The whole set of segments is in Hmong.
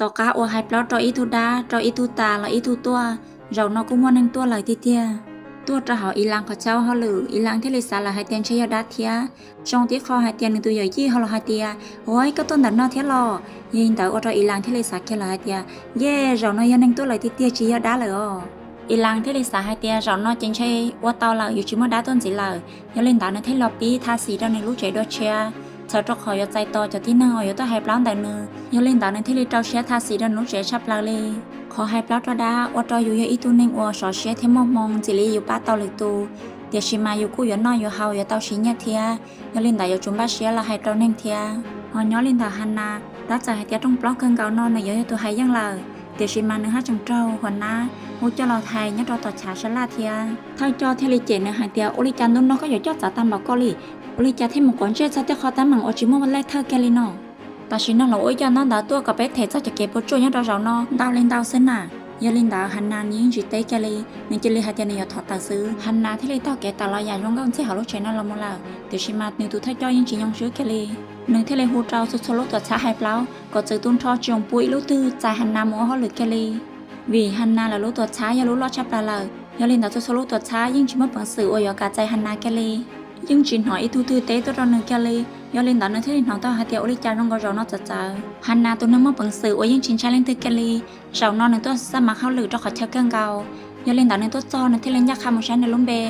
Tom qab uas hais plaub rau ib tug dab, rau ib tug tas los ib tug tuaj, zaum no kuj muaj neeg tuaj lawm tiag tiag. Tuaj rau hauv Ilas qhov chaw ua hauj lwm, Ilas thiaj li xav lawm hais tias ntshe yog dab thiab. Zoo tib qho hais tias nws tus yawm yij ho los hais tias, Ua, koj tuaj ntawm no thiab los? Yog li ntawd ua rau Ilas thiaj li xav kiag lawm hais tias, Yej, zaum no yog neeg tuaj lawm tiag tiag tsis yog dab lawm os. Ilas thiaj li xav hais tias zaum no ces ntshe ua tau lawm, yuav tsis muaj dab tuaj ntxiv lawm. Yog li ntawd nws thiaj los pib tha xis rau nws lub tsev dua tshiab, txhawm rau qhov yuav txais tos cov tib neeg uas yuav tuaj hais plaub ntawm nws. Yog li ntawd nws thiaj li rau siab tha xis rau nws lub tsev tshaj plaws li. Qhov hais plaub rau dab ua rau yus yog ib tug neeg uas sov siab thiab muaj hmoo ntxim li yus pab tau lwm tus, tiam sis mas yus kuj yuav noj yuav haus yuav tau siv nyiaj thiab. Yog li ntawd yuav tsum npaj siab los hais rau neeg thiab. Ho nyob li ntawm Hanas, tab txawm hais tias rooj plaub kawg nkaus no nws yuav yog tus hais yeej lawm, tiam sis mas nws haj tseem raug Hanas hu coj los hais nyob rau tom chav sab laj thiab. Thawj coj thiaj li cem nws hais tias, Ua li cas ntu no koj yuav coj txav tag npaum koj li? Ua li cas thiaj mus quav ntsej txog tej qhov teeb meem uas tsis muaj lej thawj kiag li no? Tam sim no los ua ib co ntaub ntawv tuaj kom peb them txog cov kev puas tsuaj nyob rau zaum no ntau li ntau xwb na. Yog li ntawd Hanas nws yeej tsis teb kiag li, nws cia li hais tias nws yuav thov tawm xwb. Hanas thiaj li taug kev tawm los yam zoo nkauj ntxiag hauv lub tsev no los mus lawm, tiam sis mas nws tus thawj coj yeej tsis nyoo swb kiag li. Nws thiaj li hu rau txhua txhua lub tuam txhab hais plaub kom txwv tu nrho tsis txhob pub ib lub twg txais Hanas mus ua hauj lwm kiag li. Vim Hanas lawv lub tuam txhab yog lub loj tshaj plaws lawm, yog li ntawd txhua txhua lub tuam txhab yeej tsis muaj peev xwm uas yuav kam txais Hanas kiag li. Yeej tsis hnov ib tug twg teb tuaj rau nws kiag li. Yog li ntawd nws thiaj li hnov tau hais tias ua li cas zoo nkaus zaum no txawv txawv. Hanas tus neeg muaj peev xwm uas yeej tsis ntshai leej twg kiag li, zaum no nws tuaj xab mav hauj lwm rau qhov chaw kawg nkaus. Yog li ntawd nws tuaj txog nws thiaj li ncaj qha mus saib nws lub npe.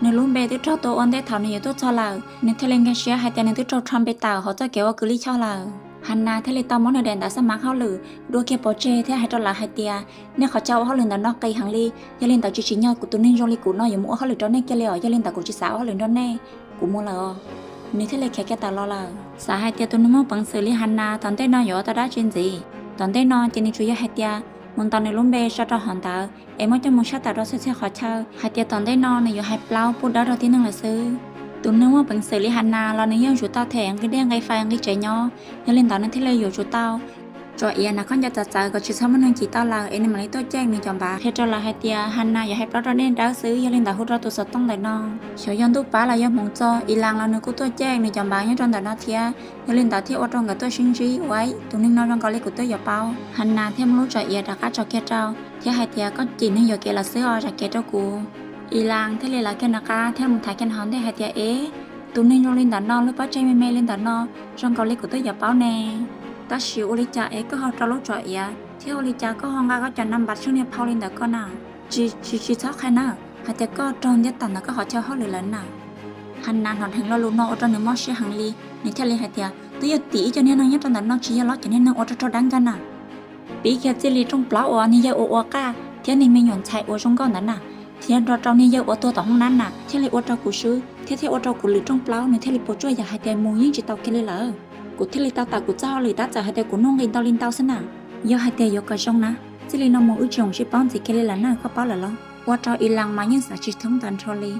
Nws lub npe twb raug tua ua ntej thaum nws yuav tuaj txog lawm, nws thiaj li nkag siab hais tias nws twb raug rho npe tawm hauv txoj kev ua kws lij choj lawm. Hanas thiaj li tau muab nws daim ntawv xab mav hauj lwm dua kiag pov tseg thiab hais rau lawv hais tias, Nej qhov chaw ua hauj lwm ntawm no qis heev li, yog li ntawd tsis tsim nyog kuv tus neeg zoo li kuv no yuav mus ua hauj lwm rau nej kiag li os, yog li ntawd kuv tsis xav ua hauj lwm nrog nej, kuv mus lawm os. Nws thiaj li khiav kiag tawm los lawm. Xav hais tias tus neeg muaj peev xwm li Hanas tom ntej no yuav ua tau dab tsi ntxiv. Tom ntej no ces nws tsuas yog hais tias mus ntaus nws lub npe sau rau hauv ntawv es muab coj mus sab tawm rau txhua txhia qhov chaw hais tias tom ntej no nws yuav hais plaub pub dawb rau tib neeg lawm xwb. Tus neeg muaj peev xwm li Hanas los nws yeej yuav tsum tau them nqi dej nqi fais nqi tsev nyob, yog li ntawd nws thiaj li yuav tsum tau tsom iav nws khaub ncaws txawv txawv kom tsis txhob muaj neeg cim tau lawm es nws mam li tuaj cem nws cov npav qhia rau lawv hais tias Hanas yuav hais plaub rau nej dawb xwb, yog li ntawd hu rau tus xov tooj ntawm no. Xyov yog ntuj pab los yog hmoov txog, Ilas los nws kuj tuaj cem nws cov npav nyob rau ntawm no thiab, yog li ntawd thiaj ua rau nkawd tuaj sib ntsib ua tus neeg no zoo nkaus li kuv twb yuav paub. Hanas thiaj muab lub tsom iav rov qab tso kiag rau thiab hais tias koj cim neeg yuam kev lawm xwb os, zam kev rau kuv. Ilas thiaj li lawv kiag nws qab thiab mus thaiv kiag nws hauv ntej hais tias, Ev, tus neeg zoo li ntawm no lub pob ntseg me me li ntawm no zoo nkaus li kuv twb yuav paub ne. Tab sis ua li cas es koj ho rau lub tsom iav thiab ua li cas koj ho nqa koj cov naj npav tsheej niag phau li ntawm koj na? Tsis, tsis, tsis txhob qhia na, hais tias koj raug ntiab tawm ntawm koj qhov chaw hauj lwm lawm na. Hanas hnov dheev lo lus no ua rau nws mob siab heev li, nws thiaj li hais tias, Twb yog tim ib co niag neeg nyob rau ntawm no tsis yog los cov niag neeg ua rog rog dab nkag na. Pib kiag txij li rooj plaub uas niag yawg ua ua qaj thiab niag me nyuam ntxhais uas zoo nkauj ntawd na, thiab nrog rau niag yawg uas tuag tom hoob nab na thiaj li ua rau kuv swb thiab thiaj ua rau kuv lwm rooj plaub nws thiaj li puas tsuaj yam hais tias mus yeej tsis tau kiag li lawm. Kuv thiaj li tau tawm kuv txoj hauj lwm tab txawm hais tias kuv nuj nqis ntau li ntau xwb na. Yog hais tias yuav kom zoo na, txij li no mus wb tsis txhob sib paub ntxiv kiag li lawm na, koj paub lawm los? Ua rau Ilas mas yeej xav tsis thoob tag nrho li.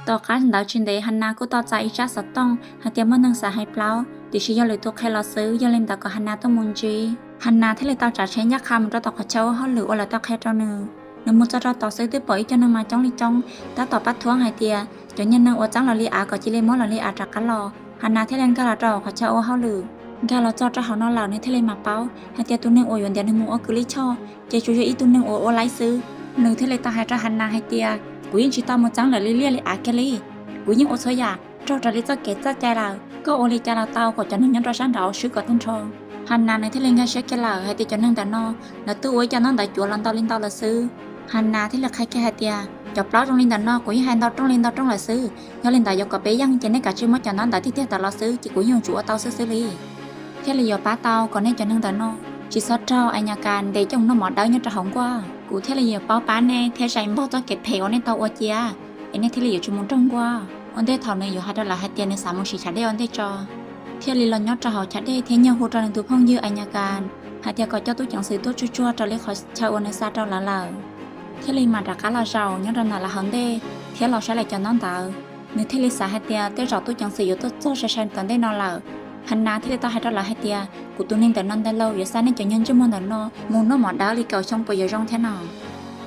Tom qab ntawd tsis ntev Hanas kuj tau txais ib tsab xov tooj hais tias muaj neeg xav hais plaub, tiam sis yog lwm tus qhia los xwb, yog li ntawd kom Hanas tuaj mus ntsib. Hanas thiaj li tau tsav tsheb ncaj qha mus rau tom qhov chaw ua hauj lwm uas lawv tau qhia rau nws. Nws mus txog rau tod xwb twb pom ib co neeg mas coob li coob tab tom pab thuam hais tias cov niag neeg uas txeeb lawv li av kom cia li muab lawv li av rov qab los. Hanas thiaj li nkag los rau qhov chaw ua hauj lwm. Nkag los txog rau hauv no lawm nws thiaj li mam paub hais tias tus neeg uas yuav ntiav nws mus ua kws lij choj ces tsuas yog ib tug neeg uas ua laib xwb. Nws thiaj li tau hais rau Hanas hais tias, Kuv yeej tsis tau mus txeeb lawv li liaj li av kiag li. Kuv yeej ua txhua yam raug raws li txoj kev txoj cai lawm. Koj ua li cas los tau kom cov neeg nyob rau sab nraud swb kom tag nrho. Hanas nws thiaj li nkag siab kiag lawm hais tias cov neeg ntawm no lawv twb ua ib co ntaub ntawv cuav los ntau li ntau lawm xwb. Hanas thiaj li qhia kiag hais tias, Cov plaub zoo li ntawm no kuv yeej hais ntau rooj li ntau rooj lawm xwb. Yog li ntawd yuav kom peb yeej ces nej kav tsij muab cov ntaub ntawv tiag tiag tawm los xwb ces kuv yeej yuav tsum ua tau xwb xwb li. Thiaj li yuav pab tau kom nej cov neeg ntawm no tsis txhob raug Añakas ntes coj mus noj mov dawb nyob rau hauv nkuaj. Kuv thiaj li yuav paub pab nej thiab zais npog txoj kev phem uas nej tau ua cia, es nej thiaj li yuav tsis mus raug nkuaj. Ua ntej thaum nws yuav hais rau lawv hais tias nws xav mus sim chav dej ua ntej tso, thiaj li los nyob rau hauv chav dej thiab nyiag hu rau nws tus phooj ywg Añakas hais tias kom coj tub ceev xwm tuaj tsuag tsuag raws li qhov chaw uas nws xa rau lawv lawm. Thiaj li mam rov qab los zaum nyob rau ntawm lawv hauv ntej thiab los saib lawv cov ntaub ntawv. Nws thiaj li xav hais tias tej zaum tub ceev xwm yuav tuaj txog sai sai tom ntej no lawm. Hanas thiaj li tau hais rau lawv hais tias, Kuv tus neeg ntawm no ntawd lauj, yuav xa nej cov niag ntsej muag ntawm no mus noj mov dawb li kaum xyoo puas yuav zoo thiab no?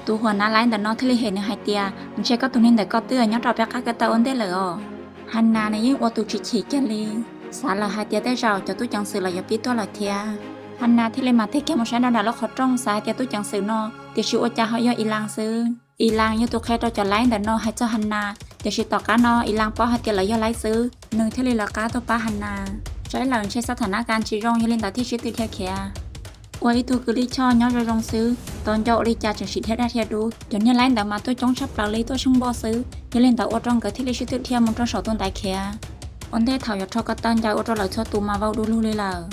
Tus huam nav laib ntawm no thiaj li hem nws hais tias, Ntshe koj tus neeg ntawm koj twb nyob rau peb qab ko taw ua ntej lawm os. Hanas nws yeej ua tus tsis chim kiag li, xav lawm hais tias tej zaum cov tub ceev xwm los yuav pib tuaj lawm thiab. Hana thiaj li mam tig kiag mus saib nram lub qhov rooj xav hais tias tub ceev xwm no, tiam sis ua cas ho yog Ilas xwb. Ilas yog tus qhia rau cov laib ntawm no hais txog Hana, tiam sis tom qab no Ilas paub hais tias lawv yog laib xwb, nws thiaj li lawv qab tuaj pab Hana. Saib lawm ntshe xab tham nab kas tsis zoo, yog li ntawd thiaj sib tw dhia khiav. Ua ib tug kws lij choj nyob zoo zoo xwb, tos nco ua li cas tseem sim dhia daj dhia dub. Cov niag laib ntawd mas tuaj coob tshaj plaws li, tuaj sab npoj xwb, yog li ntawd ua rau nkawd thiaj li sib tw dhia mus rau saum tus ntaiv khiav. Ua ntej thaum yuav rho ko taw ncaws ua rau lawv txhua tus mas vau du lug li lawm.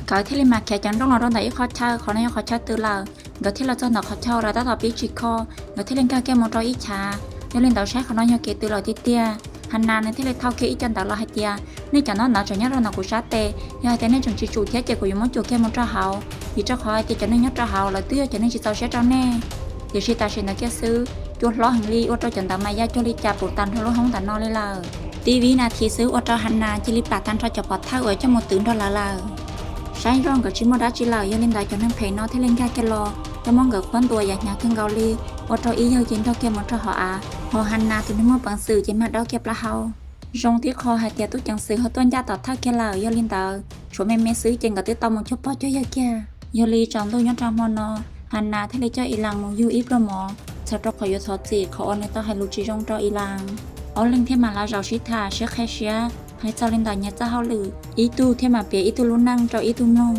Nkawd thiaj li mam khiav ceev nrooj los rau ntawm ib qhov chaw, qhov no yog qhov chaw tw lawm. Nkawd thiaj los txog ntawm qhov chaw lawv tab tom pib tsis kho, nkawd thiaj li nkag kiag mus rau ib chav, yog li ntawd saib qhov no yog kev tw lawm tiag tiag. Hana nws thiaj li thau kiag ib co ntawv los hais tias, nej cov ntaub ntawv tseem nyob rau ntawm kuv sab tes, yog hais tias nej tseem tsis tsum thiab ces kuv yuav muab cuam kiag mus rau hauv, vim rau qhov tias cov neeg nyob rau hauv lawv twb yog cov neeg tsis txaus siab rau nej. Tiam sis tam sim ntawd kiag xwb, cua hlob heev li ua rau cov ntawv mas ya cuag li cas puv tag nrho lub hoob ntawm no li lawm. Tib vib nas this xwb ua rau Hana cia li plam tag nrho cov pov thawj uas coj mus twv nrog lawv lawm. Saib zoo nkawd tsis muaj dab tsi lawm, yog li ntawd cov neeg phem no thiaj li nkag kiag los, coj muab nkawd qhuab ntuas yam hnyav kawg nkaus li, ua rau ib yawg ces nrog kiag mus rau hauv av, ho Hana tus neeg muaj peev xwm ces mag dawb kiag plaub hau. Zoo tib qho hais tias tub ceev xwm ho tuaj ncaj tom thawj kiag lawm, yog li ntawd tshuav me me xwb ces nkawd twb tau mus cuag pog cuag yawg kiag. Yog li tsaus ntuj nyob rau hmo no, Hana thiaj li coj Ilas mus yug ib pluag mov, txhawm rau qhov yuav thov txim qhov uas nws tau hais lus tsis zoo rau Ilas. Ob leeg thiaj mam los zaum sib tham sib qhia siab, hais txog li ntawm nyias txoj hauj lwm, ib tug thiaj mam piav ib tug lub neej rau ib tug mloog.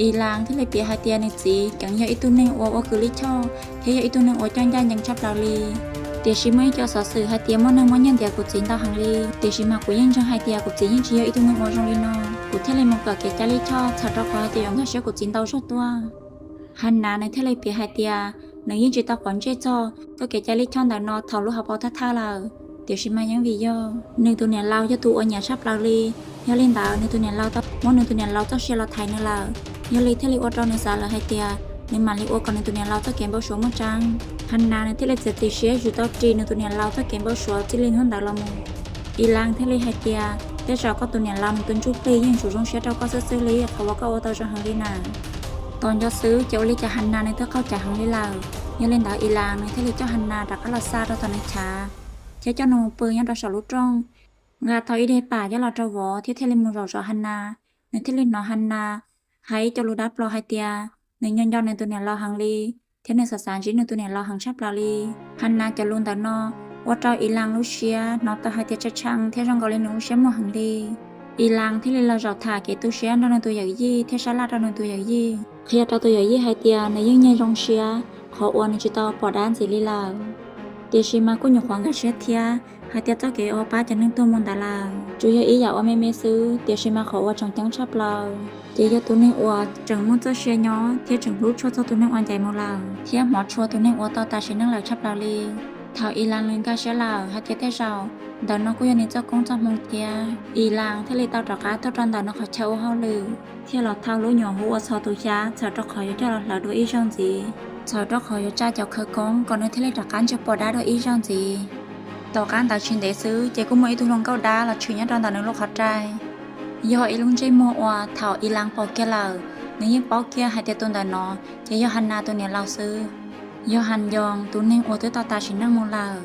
Ilas thiaj li piav hais tias nws txiv tseem yog ib tug neeg uas ua kws lij choj thiab yog ib tug neeg uas coj ncaj ncees tshaj plaws li. Tiam sis muaj ib co xov xwm hais tias muaj neeg muab nyiaj ntiav kuv txiv ntau heev li, tiam sis mas kuv yeej ntseeg hais tias kuv txiv yeej tsis yog ib tug neeg uas zoo li no. Kuv thiaj li mus kawm kev cai lij choj txhawm rau qhov hais tias yuav nkag siab kuv txiv ntau zog tuaj. Hana nws thiaj li piav hais tias nws yeej tsis tau quav ntsej txog txoj kev cai lij choj ntawm no thaum lub hauv paus thawj thawj lawm, tiam sis mas yeej vim yog nws tus niam laus yog tus uas nyiam tshaj plaws li. Yog li ntawd nws tus niam laus tau muab nws tus niam laus txoj sia los thaiv nws lawm. Yog li thiaj li ua rau nws xav lawm hais tias nws mam li ua kom nws tus niam laus txoj kev npau suav muaj tseeb. Hana nws thiaj li txiav txim siab zus tau ris nws tus niam laus txoj kev npau suav txij li hnub ntawd los mus. Ilas thiaj li hais tias tej zaum koj tus niam laus nws tus ntsuj plig yeej tsuas zoo siab rau koj xwb xwb li qhov uas koj ua tau zoo heev li na. Tos nco xwb ces ua li cas Hana nws twb qaug cawv heev li lawm. Yog li ntawd Ilas nws thiaj li coj Hana rov qab los xa rau tom nws chav, thiab coj nws mus pw nyob rau saum lub rooj, nqa tau ib daim pam coj los rau vov thiab thiaj li mus zaum zov Hana. Nws thiaj li hnov Hana hais ib co lus dab plos hais tias nws nco nco nws tus niam laus heev li, thiab nws xav xav ntsib nws tus niam laus heev tshaj plaws li. Hana cov lus ntawm no ua rau Ilas lub siab hnov tau hais tias tshee tshee thiab zoo nkaus li nws lub siab muag heev li. Ilas thiaj li los zaum tham kev tu siab nrog nws tus yawm yij thiab sab laj rau nws tus yawm yij, qhia rau tus yawm yij hais tias nws yeej nyiag zoo siab qhov uas nws tsis tau pom dab ntxiv li lawm. Tiam sis mas kuj nyuam qhuav nkag siab thiab hais tias txoj kev uas pab cov neeg tuag mus ntawd lawm tsuas yog ib yam uas me me xwb, tiam sis mas qhov uas tseem ceeb tshaj plaws ces yog tus neeg uas tseem muaj txoj sia nyob thiab tseem hlub tshua txog tus neeg uas ncaim mus lawm thiab hmov tshua tus neeg uas tau tas sim neej lawm tshaj plaws li. Thaum Ilas nws nkag siab lawm hais tias tej zaum ntawm no kuj yog nws txoj koob txoj hmoo thiab, Ilas thiaj li tau rov qab tuaj rau ntawm nws qhov chaw ua hauj lwm thiab los thau lub nyuam hub ua txhos tus xyab txhawm rau qhov yuav coj los hlawv dua ib zaug ntxiv, txhawm rau qhov yuav tsa cov khawv koob kom nws thiaj li rov qab ntsia pom dab dua ib zaug ntxiv. Tom qab ntawd tsis ntev xwb ces kuj muaj ib tug hluas nkauj dab los tshwm nyob rau ntawm nws lub qhov rai. Yog ib lub ntsej muag uas thaum Ilas pom kiag lawm, nws yeej paub kiag hais tias tus ntawm no ces yog Hana tus niam laus xwb. Yog Has Yoos tus neeg uas twb tau tas sim neej mus lawm.